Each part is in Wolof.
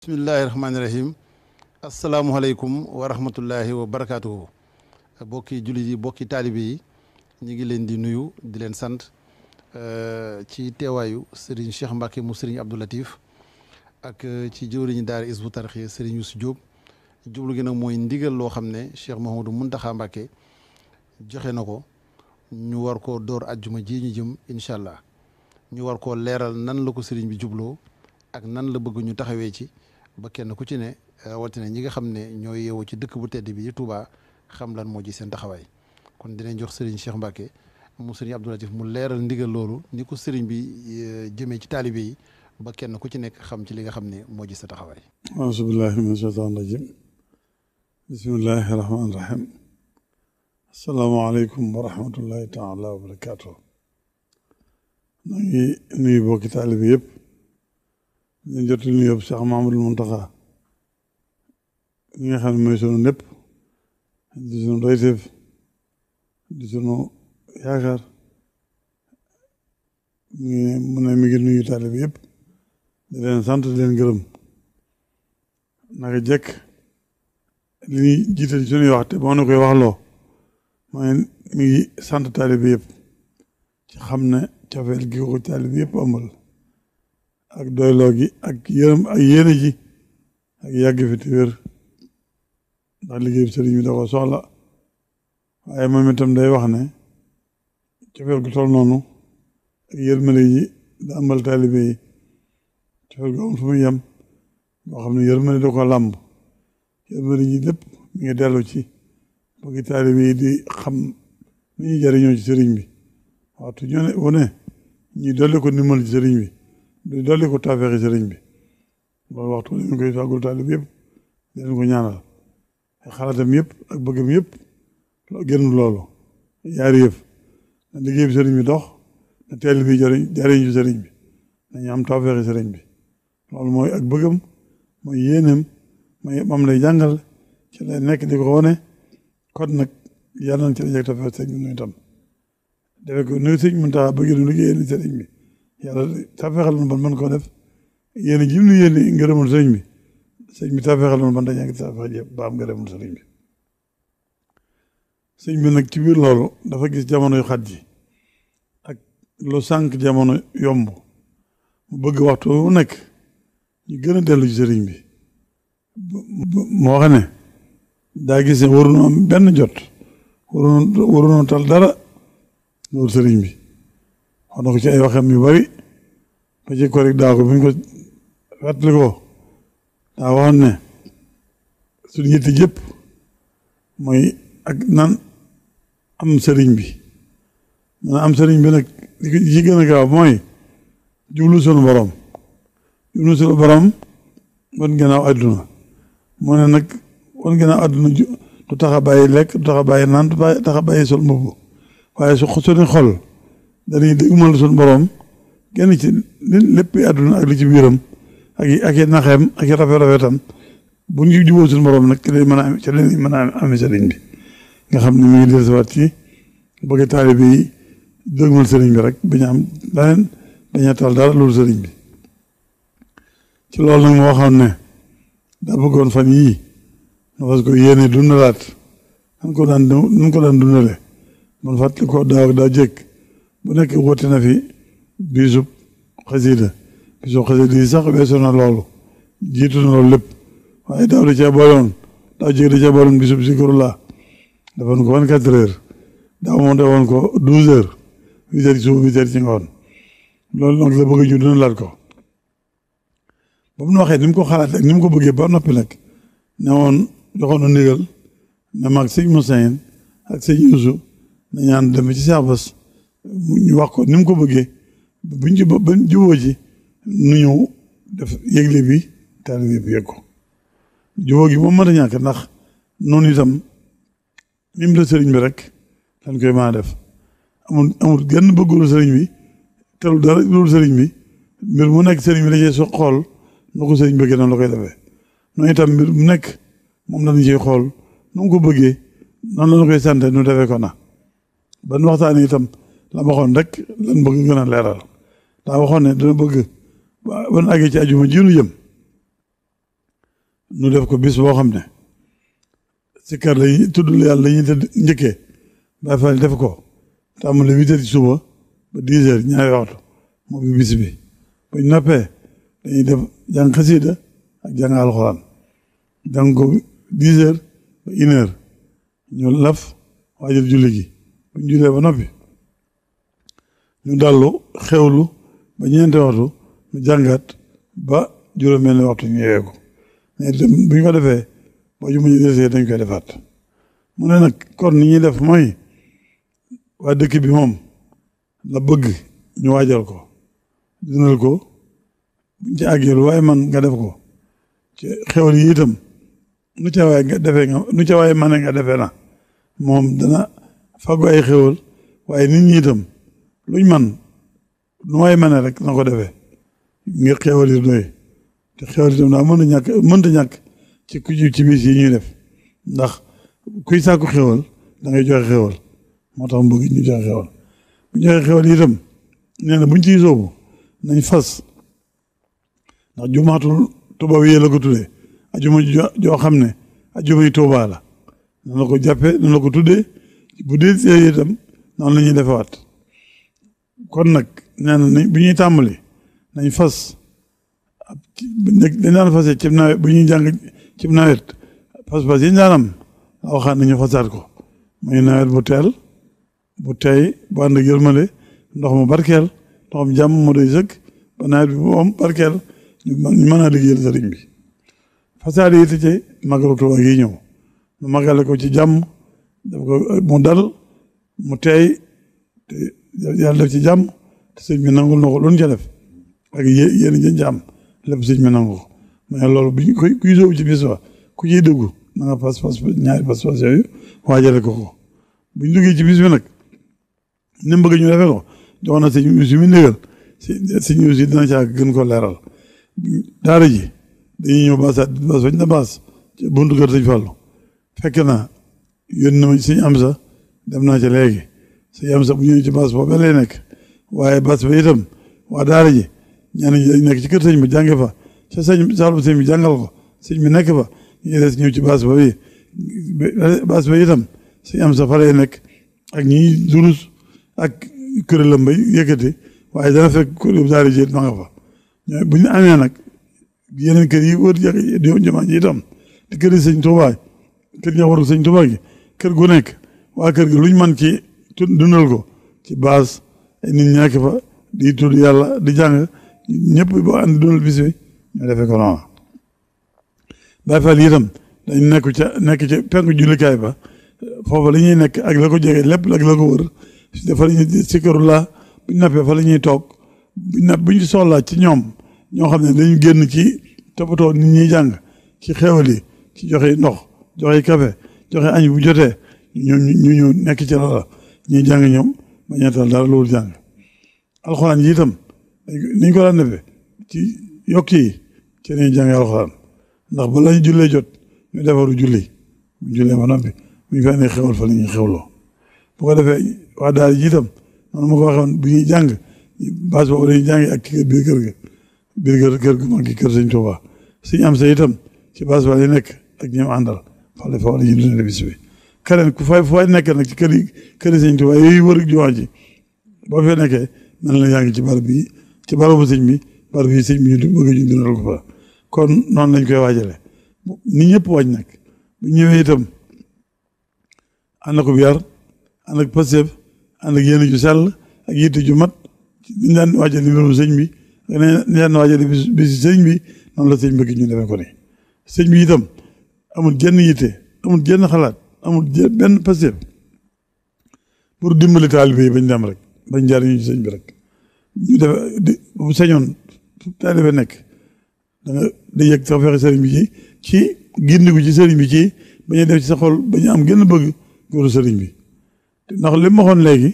bismillahi rahmaani rahim asalaamualeykum wa rahmatullahi wa barakaatuhu. bokki jullit yi bokki taalibe yi ñu ngi leen di nuyu di leen sant ci teewaayu Serigne Cheikh Mbacke mu Serigne Abdou Latif ak ci jëwriñu daara Hizbut Tarqiyyah Serigne Youssou Diop. jublu gi nag mooy ndigal loo xam ne Cheikh Mouhamadou Mountakha Mbacke joxe na ko ñu war koo door ajjuma ji ñu jëm incha allah ñu war koo leeral nan la ko Serigne bi jubloo ak nan la bëgg ñu taxawee ci ba kenn ku ci ne rawatina ñi nga xam ne ñooy yeewoo ci dëkk bu tedd bi di Touba xam lan moo ji seen taxawaay kon dinañ jox Serigne Cheikh Mbacke mu Serigne Abdou Latif mu leeral ndigal loolu ni ko Serigne bi jëmee ci taalibe yi ba kenn ku ci nekk xam ci li nga xam ne moo ji sa taxawaay. auzu billahi mina shaytaani rajim bismillahi rahmaani rahim asalaamaaleykum wa rahmatullahi taala wa barakaatu. maa ngi nuyu bokki taalibe yëpp ñu jot nuyu yëpp Cheikh Mouhamadou Mountakha ñi nga xam ne mooy sunu lépp di sunu doyteef di sunu yaakaar mu ne mi ngi nuyu taalibe yëpp di leen sant di leen gërëm naka jekk li ñuy jiital ci suñuy wax te moo na koy waxloo mooy mi ngi sant taalibe yëpp ci xam ne cofeel gi ko taalibe yëpp amal ak doyloo gi ak yërëm ak yéene ji ak yàgg fi te wér ndax liggéey sëriñ bi da ko soxla waaye moom itam day wax ne cofeel gu toll noonu ak yërmande ji da amal taalibe yi cofeel gu amul fu muy yem boo xam ne yërmande da ko làmb yërmande ji lépp mi ngi dellu ci bëgg taalibe yi di xam ni ñuy jariñoo ci sëriñ bi waxtu ñoo ne wu ne ñuy dolli ko ndimbal ci sëriñ bi di dolli ko taafeexi sëriñ bi loolu waxtu ñu koy fàggul taalibe yëpp di leen ko ñaanal ay xalaatam yëpp ak bëggam yëpp génn loolu yaari yëf na liggéey bi sëriñ bi dox na taalibe bi jariñ ci sëriñ bi nañu am taafeexi sëriñ bi loolu mooy ak bëggam mooy yéeneem moom lay jàngal ci lay nekk di ko wane kon nag yàlla na ci la jeg taafeex sëriñ bi nuy tam defe ko nuy sëriñ Mountakha bëgg nu liggéeyal sëriñ bi yàlla taafeexal na ban mën koo def yéen ji nu yéen ngërëmul sëriñ bi taafeexal na ban dañaa ngi taafeex ba am ngërëmul sëriñ bi sëriñ bi nag ci biir loolu dafa gis jamono yu xat ji ak lu sànq jamono yomb mu bëgg waxtu wu nekk ñu gën a dellu ci sëriñ bi moo xam ne daa gis ne waruñu am benn jot waruñu tal dara loolu sëriñ bi wax na ko ci ay waxam yu bari ba ci ko rek daa ko buñ ko fàttali ko daa waxoon ne suñu yitte jëpp mooy ak nan am sëriñ bi man am sëriñ bi nag li ci gën a gaaw mooy jublu sunu borom wan gannaaw àdduna moo ne nag wan gannaaw àdduna du tax a bàyyi lekk du tax a bàyyi naan du tax a bàyyi sol mbubb waaye suñu xol dañuy dégmal sunu borom genn ci lépp àdduna ak li ci biiram ak i naxeem ak i rafetam bu ñu juboo sunu borom nag ci lañ mën a amee sëriñ bi nga xam ne mi ngi dellusiwaat ci bëgg taalibe yi dégmal sëriñ bi rek bañ a am leneen bañ a tal dara loolu sëriñ bi ci loolu nag moo waxoon ne daa bëggoon fan yii na fas ko yéene dundalaat nan ko daan dundale man fàttali ko daaw daa jëkk bu nekk woote na fi bisub xasida yi sax weesu na loolu jiitu na loolu lépp waaye daaw da cee booloon daa jëkk da cee booloon bisub zikrullah defoon ko 24 heures daaw moom defoon ko 12 heures 8 heures ci suba 8 heures ci ngoon loolu nag la bëgg ñu dundalaat ko ba mu waxee ni mu ko xalaat ak ni mu ko bëggee ba noppi nag ne woon joxoon na ndigal ne mag sëñ Moussa ak sëñ Youssou na ñaan dem ci Cheikh Bass ñu wax ko ni mu ko bëggee bañ juboo ji nu ñëw def yëgle bi taalibe bi yëg ko juboo gi moom mën a ñàkk ndax noonu itam nim la sëriñ bi rek dañ koy mën a def amul genn bëggul sëriñ bi telul dara loolu sëriñ bi mbir mu nekk sëriñ bi da cee so xool nu ko sëriñ bëggee noonu la koy defee noonu itam mbir mu nekk moom lañu ciy xool nu mu ko bëggee noonu la ñu koy sante nu defee ko na ban waxtaan itam la waxoon rek lan bëgg gën a leeral daa waxoon ne dana bëgg ban àggee ci ajuma ji nu jëm nu def ko bis boo xam ne sikkar lañuy tudd yàlla lañuy tëdd njëkkee Baay Faal def ko tàmbale 8 heures ci suba ba 10 heures ñaari waxtu moo bi bis bi buñ noppee dañuy def jàng xasiida ak jàng alxuraan jàng ko 10 heures ba 1 heure ñu laf waajal julli gi buñ jullee ba noppi ñu dallu xewlu ba ñeenti waxtu ñu jàngat ba juróom-benn waxtu ñu yeewee ko mais bu ñu ko defee boo ju muñu desee dañ koy defaat mu ne nag kon ni ñuy def mooy waa dëkk bi moom la bëgg ñu waajal ko dundal ko buñ ci àggee lu waaye man nga def ko ci xewal yi itam nu ca waaye nga defee nga nu ca waaye mane nga defee na moom dana faggu ay xewal waaye nit ñi itam luñ man nu waaye mane rek na ko defee ngir xewal yi doy te xewal itam daa mënta ñàkk ci ku ci bis yi ñuy def ndax kuy sàkku xewal da ngay joxe xewal moo tax mu bëgg ñu joxe xewal bu joxe xewal itam nee na buñ ciy soobu nañ fas ndax jumaatul tubaab yi la ko tuddee ajuma joo xam ne ajumay Tuubaa la noonu la ko jàppee noonu la ko tuddee bu dee see itam noonu la ñuy defewaat kon nag nee na bu ñuy tàmbali nañ fas dañ daan fase ci nawet bu ñuy jàng ci nawet pas-pas yi ñu daan am waxaat nañu fasaat ko muy nawet bu teel bu tey bu ànd ak yërmande ndox mu barkeel ndoxam jàmm mu doy sëkk ba nawet bi bu am barkeel ñu mën a liggéeyal sëriñ bi fasaat yi te ci màggalu Tuubaa yi ñëw ñu màggale ko ci jàmm def ko mu dal mu tey te yàlla def ci jàmm te sëñ bi nangul na ko lu ñu ca def ak yéen jën jàmm lépp sëñ bi nangu ko mais loolu bu ñu kuy sóobu ci bis ba ku ciy dugg na nga pas ñaari pas yooyu waajale ko bu ñu duggee ci bis bi nag ni mu bëgg ñu defee ko jox na sëñ si mu négal sëñ si dina caa gën ko leeral daara ji dañuy ñëw baas bañ na baas ci buntu kër sëñ Fallu fekk na yónni na ma sëñ Amsa dem naa ca léegi sëñ Amsa bu ñëwee ci baas boobu lay nekk waaye baas ba itam waa daara ji ñenn ñi dañ nekk ci kër sëñ bi jànge fa ca saalum sëñ bi jàngal ko sëñ bi nekk fa ñu des ñëw ci baas ba bi baas ba itam sëñ Amsa fa lay nekk ak ñi durus ak kuréelam bay yëkkati waaye dana fekk kuréel daara ji ma nga fa bu ñu amee nag yeneen kër yi wër jumaa ji itam di kër yi sëñ Tuubaa kër ña waru sëñ Tuubaa gi kër gu nekk waa kër gi luñ mën ci dundal ko ci baas ay nit ñàkk fa di tudd yàlla di jàng ñëpp boo ànd dundal bis bi ñu defee ko noonu Baay Faal itam dañ nekk ca penku jullikaay ba foofu la ñuy nekk ak la ko jege lépp ak la ko wër dafa la ñuy sikkarulaa buñ nappee fa la ñuy toog buñ soxlaa ci ñoom ñoo xam ne dañu génn ci toppatoo nit ñuy jàng ci xéewal yi ci joxe ndox joxe café joxe añ bu jotee ñu ñëw nekk ci loola ñuy jàng ñoom ba ñettal dara loolu jàng alxuraan yi itam niñ ko daan defee ci yokk yi ci lañuy jàng alxuraan ndax ba lañ jullee jot ñu defaru julli bu jullee ba noppi buñ fa ne xewal fa la ñuy xewloo bu ko defee waa daal ji itam noonu ma ko waxoon bu ñuy jàng base boobu dañuy jàng ak ci biir kër ga biir kër gu mag gi kër sëñ Tuubaa suñu am sa itam ci base ba lay nekk ak ñoom àndal fa la ñuy dundee bis bi keneen ku fay nekk nag ci kër yi sëñ Tuubaa yooyu wër jumaa ji boo fee nekkee nan la yaa ngi ci barab bi ci barabu sëñ bi barab bi sëñ bi ñu bëgg ñu dundal ko fa kon noonu lañ koy waajale ni ñëpp waaj nag bu ñëwee itam ànd ko bi yar ànd ak pastéef ànd ak yéene ju sell ak yitte ju mat ñu daan waajale mbirum sëñ bi ñu daan waajale bis sëñ bi noonu la sëñ bëgg ñu defee ko ni sëñ bi itam amul jenn yitte amul jenn xalaat amul benn pastéef pour dimbali taalibe yi bañ dem rek bañ jariñu ci sëñ bi rek ñu def bu sañoon taalibe nekk da nga di yëg sax fexe sëriñ bi ci gindigu ci sëriñ bi ci bañ a def ci sa xol bañ am gën a bëgg góoru sëriñ bi ndax li ma waxoon léegi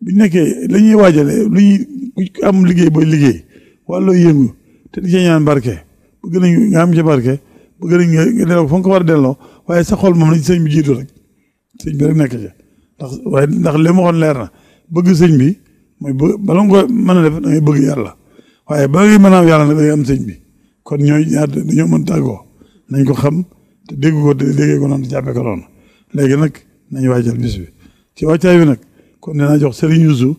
buñ nekkee la ñuy waajale lu ñuy am liggéey booy liggéey wàllu yëngu te di ci ñaan barke bëgg nañ nga am ci barke bëgg nañ nga delloo fa nga ko war a delloo waaye sa xol moom la ci sëñ bi jiitu rek sëñ bi rek nekk ci ndax li ma waxoon leer na bëgg sëñ bi mooy bala nga ko mën a def da ngay bëgg yàlla waaye bala ngay mën a am yàlla nag da ngay am sëñ bi kon ñooy ñaar dañoo mën tàggoo nañ ko xam te dégg ko te déggee ko noonu jàppee ko noonu léegi nag nañ waajal bis bi ci wàccaay bi nag kon dinaa jox Serigne Youssou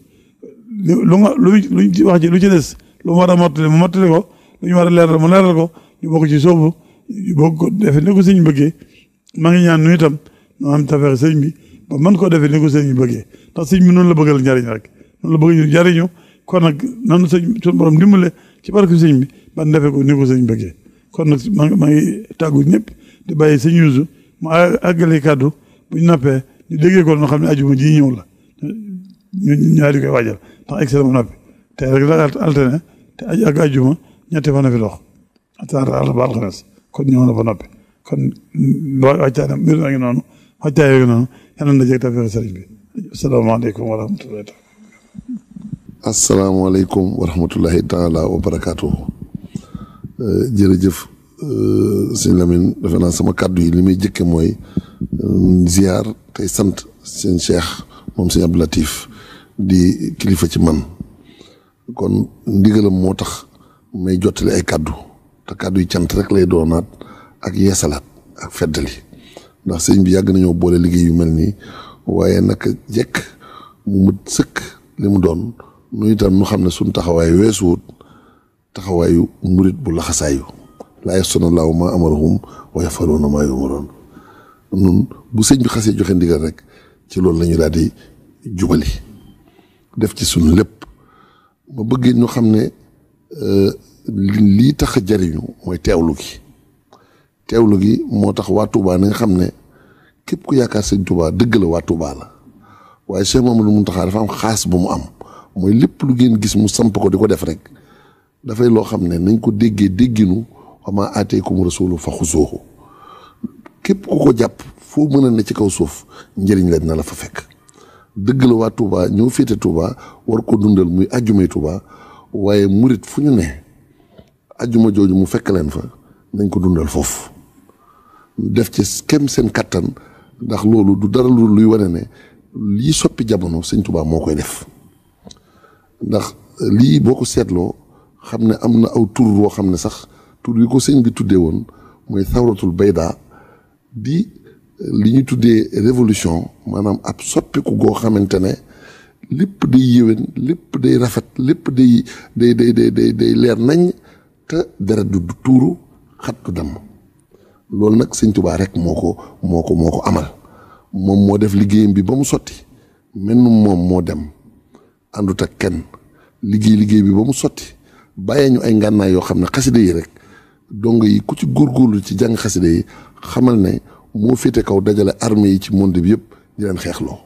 luñ ci wax ci lu ci des lu mu war a mottali mu mottali ko lu ñu war a leeral mu leeral ko ñu bokk ci soobu ñu bokk ko defee ni ko sëñ bëggee maa ngi ñaan nu itam noo am tafeex sëñ bi ba mën koo defee ni ko sëñ bi bëggee ndax sëñ bi noonu la bëggal njariñ rek noonu la bëgg ñu jariñu kon nag nanu sëñ suñu borom dimbale ci barke sëñ bi ban defee ko ni ko sëñ bëggee kon nag maa ngi tàggu ñëpp di bàyyi sëñ Youssou mu àggale kàddu bu ñu nappee ñu déggee ko noo xam ne ajuma ji ñëw la ñu ñaari koy waajal ndax excellent mu noppi tey rek la alterné te ak ajuma ñetti fan a fi dox àllarba ba alxames kon ñëw na ba noppi kon wàccaay mbir maa ngi noonu wàccaay yooyu noonu yal na jeg tafeex sëriñ bi asalaamaaleykum wa rahmatullahi taala asalaamaaleykum wa rahmatullahi taala wa barakaatuhu jërëjëf sëñ Lamine defe naa sama kàddu yi li muy jëkke mooy ziar tey sant seen cheikh moom sëñ Abdou Latif di kilifa ci man kon ndigalam moo tax may jottali ay kàddu te kàddu yi cant rek lay doonaat ak yeesalaat ak feddali ndax sëñ bi yàgg nañoo boole liggéey yu mel nii waaye naka jekk mu mët sëkk li mu doon nu itam nu xam ne suñ taxawaay weesuwut taxawaayu murit bu laxasaayu laa yasuna laahu ma amarahum wa yafaluuna maa yumaroon nun bu sëñ bi xasee joxe ndigal rek ci loolu la ñu daal di jubali def ci suñu lépp ma bëggee ñu xam ne lii tax a jariñu mooy teewlu gi moo tax waa Touba na nga xam ne képp ku yaakaar sëñ Touba dëgg la waa Touba la waaye Cheikh Mamadou Mountakha dafa am xaas bu mu am mooy lépp lu ngeen gis mu samp ko di ko def rek dafay loo xam ne nañ ko dégginu wama aataykum rasulu fa xuzuuhu képp ku ko jàpp foo mën a ne ci kaw suuf njëriñ la na la fa fekk dëgg la waa Touba ñoo féete Touba war ko dundal muy ajjumay Touba waaye murit fu ñu ne ajjuma jooju mu fekk leen fa nañ ko dundal foofu def ci kem seen kattan ndax loolu du dara luy wane ne lii soppi jamono sëñ Touba moo koy def ndax lii boo ko seetloo xam ne am na aw tur woo xam ne sax tur yi ko sëñ bi tuddee woon mooy thawratul bayda di li ñu tuddee révolution maanaam ab soppiku goo xamante ne lépp day yéwén lépp day rafet lépp day leer nañ te deret du tuuru xat du damm loolu nag sëñ Touba rek moo ko amal moom moo def liggéeyam bi ba mu sotti mel ni moom moo dem àndut ak kenn liggéey bi ba mu sotti bàyyee ñu ay ngànnaay yoo xam ne xasida yi rek dongo yi ku ci góorgóorlu ci jàng xasida yi xamal ne moo féete kaw dajale armée yi ci monde bi yëpp di leen xeexloo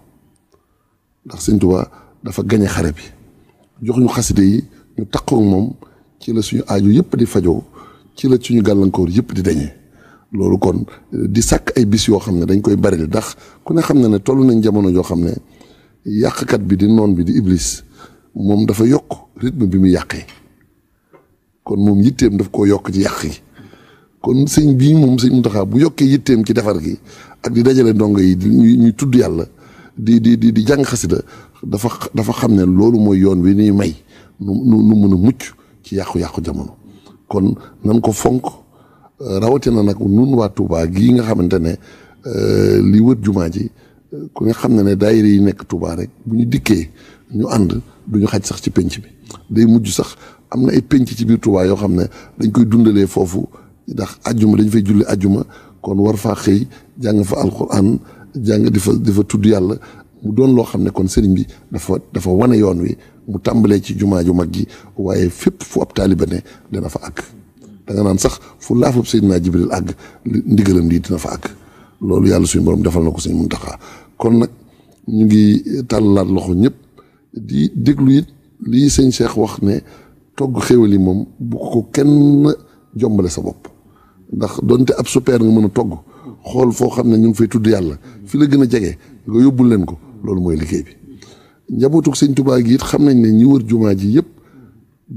ndax sëñ Touba dafa gañe xare bi jox ñu xasida yi ñu takkoo moom ci la suñu aaju yëpp di fajoo ci la suñu gàllankoor yëpp di dañee loolu kon di sàkk ay bis yoo xam ne dañ koy bari ndax ku ne xam ne toll nañ jamono joo xam ne yàqkat bi di noon bi di iblis moom dafa yokk rythme bi mu yàqee kon moom yitteem daf koo yokk ci yàq yi kon sëñ bii moom sëñ Mountakha bu yokkee yitteem ci defar gi ak di dajale ndongo yi ñuy tudd yàlla di jàng xasida dafa xam ne loolu mooy yoon wi ñuy may nu mën a mucc ci yàqu-yàqu jamono kon nan ko fonk rawatina nag nun waa Touba gii nga xamante ne li wër jumaa ji ku nga xam ne daayira yi nekk Touba rek bu ñu dikkee ñu ànd duñu xaj sax ci penc bi day mujj sax am na ay penc ci biir Touba yoo xam ne dañ koy dundalee foofu ndax ajjuma dañ fay julli ajjuma kon war faa xëy jàng fa alquran jàng di fa tudd yàlla mu doon loo xam ne kon sëriñ bi dafa wane yoon wi mu tàmbalee ci jumaa ju mag gi waaye fépp fu ab taaliba ne dana fa àgg da nga naan sax fu laafab Seydina Jibril àgg ndigalam lii dina fa àgg loolu yàlla suñu borom defal na ko sëñ Mountakha kon nag ñu ngi tàllalaat loxo ñëpp di déglu it lii sëñ Cheikh wax ne togg xéwal yi moom bu ko kenn jombale sa bopp ndax donte ab super nga mën a togg xool foo xam ne ñu ngi fay tudd yàlla fi la gën a jege nga yóbbul leen ko loolu mooy liggéey bi njabootuk sëñ Touba gi it xam nañ ne ñi wër jumaa ji yëpp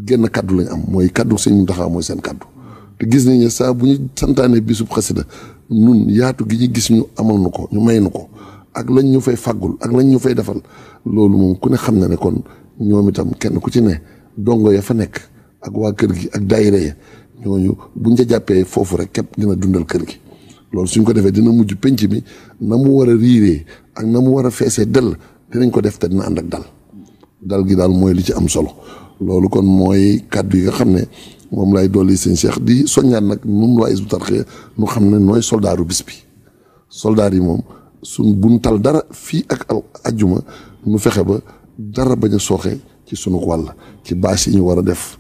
genn kaddu lañ am mooy kaddu sëñ Mountakha mooy seen kaddu te gis nañ ne saa bu ñu santaane bisub xasida nun yaatu gi ñu gis ñu amal nu ko ñu may nu ko ak lañ ñu fay fàggul ak lañ ñu fay defal loolu moom ku ne xam na ne kon ñoom itam kenn ku ci ne dongo ya fa nekk ak waa kër gi ak daayira ya ñooñu buñ ca jàppee foofu rek képp dina dundal kër gi loolu suñ ko defee dina mujj penc mi na mu war a riiree ak na mu war a feesee dell dinañ ko def te dina ànd ak dal gi daal mooy li ci am solo loolu kon mooy kàddu yi nga xam ne moom lay dolli sëñ Cheikh di soññaat nag nun waa Hizbut Tarqiyyah nu xam ne nooy soldaaru bis bi soldaar yi moom suñ buñ tal dara fii ak ajjuma nu fexe ba dara bañ a sooxe ci sunu wàll ci bâche yi ñu war a def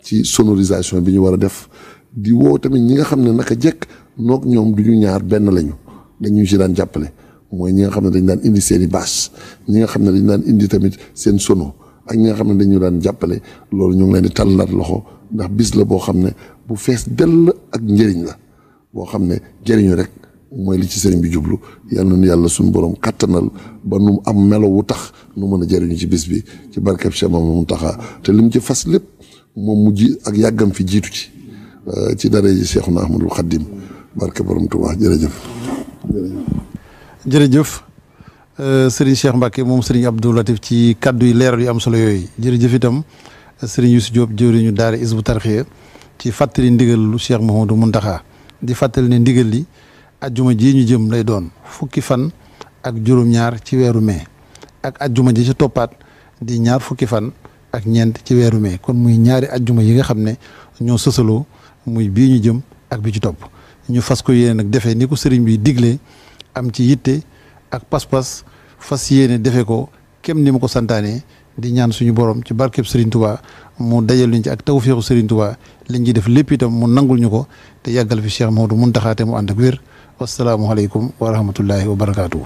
ci sonorisation bi ñu war a def di woo tamit ñi nga xam ne naka jekk noog ñoom du ñu ñaar benn lañu dañu ci daan jàppale mooy ñi nga xam ne dañ daan indi seen i bâche ñi nga xam ne dañ daan indi tamit seen sono ak ñi nga xam ne dañu daan jàppale loolu ñu ngi leen di tàllalaat loxo ndax bis la boo xam ne bu fees dell ak njëriñ la boo xam ne jëriñu rek mooy li ci sëriñ bi jublu yàlla na yàlla suñu borom kattanal ba nu am melo wu tax nu mën a jëriñu ci bis bi ci barkeb Cheikh Mamadou Mountakha te li mu ci fas lépp moom mu ji ak yàggam fi jiitu ci dara ji Cheikhuna Ahmadul Khadim barke borom Tuubaa jërëjëf Serigne Cheikh Mbacke moom Serigne Abdou Latif ci kaddu yi leeral yu am solo yooyu jërëjëf itam Serigne Youssou Diop jëwriñu daara Hizbut Tarqiyyah ci fàttali ndigal lu Cheikh Mouhamadou Mountakha di fàttali ne ndigal li ajjuma ji ñu jëm lay doon fukki fan ak juróom-ñaar ci weeru mai ak ajjuma ji ci toppaat di ñaar fukki fan ak ñeent ci weeru mai kon muy ñaari ajjuma yi nga xam ne ñoo sësaloo muy bii ñu jëm ak bi ci topp ñu fas ko yéene nag defee ni ko sëriñ bi diglee am ci yitte ak pas-pas fas yéene defe ko kem ni ma ko santaane di ñaan suñu borom ci barkeb Serigne Touba mu dajal luñ ci ak tawféexu Serigne Touba liñ ci def lépp itam mu nangul ñu ko te yàggal fi Cheikh Mamadou Mountakha te mu ànd ak wér wasalaamualeykum wa rahmatullahi wa barakaatu.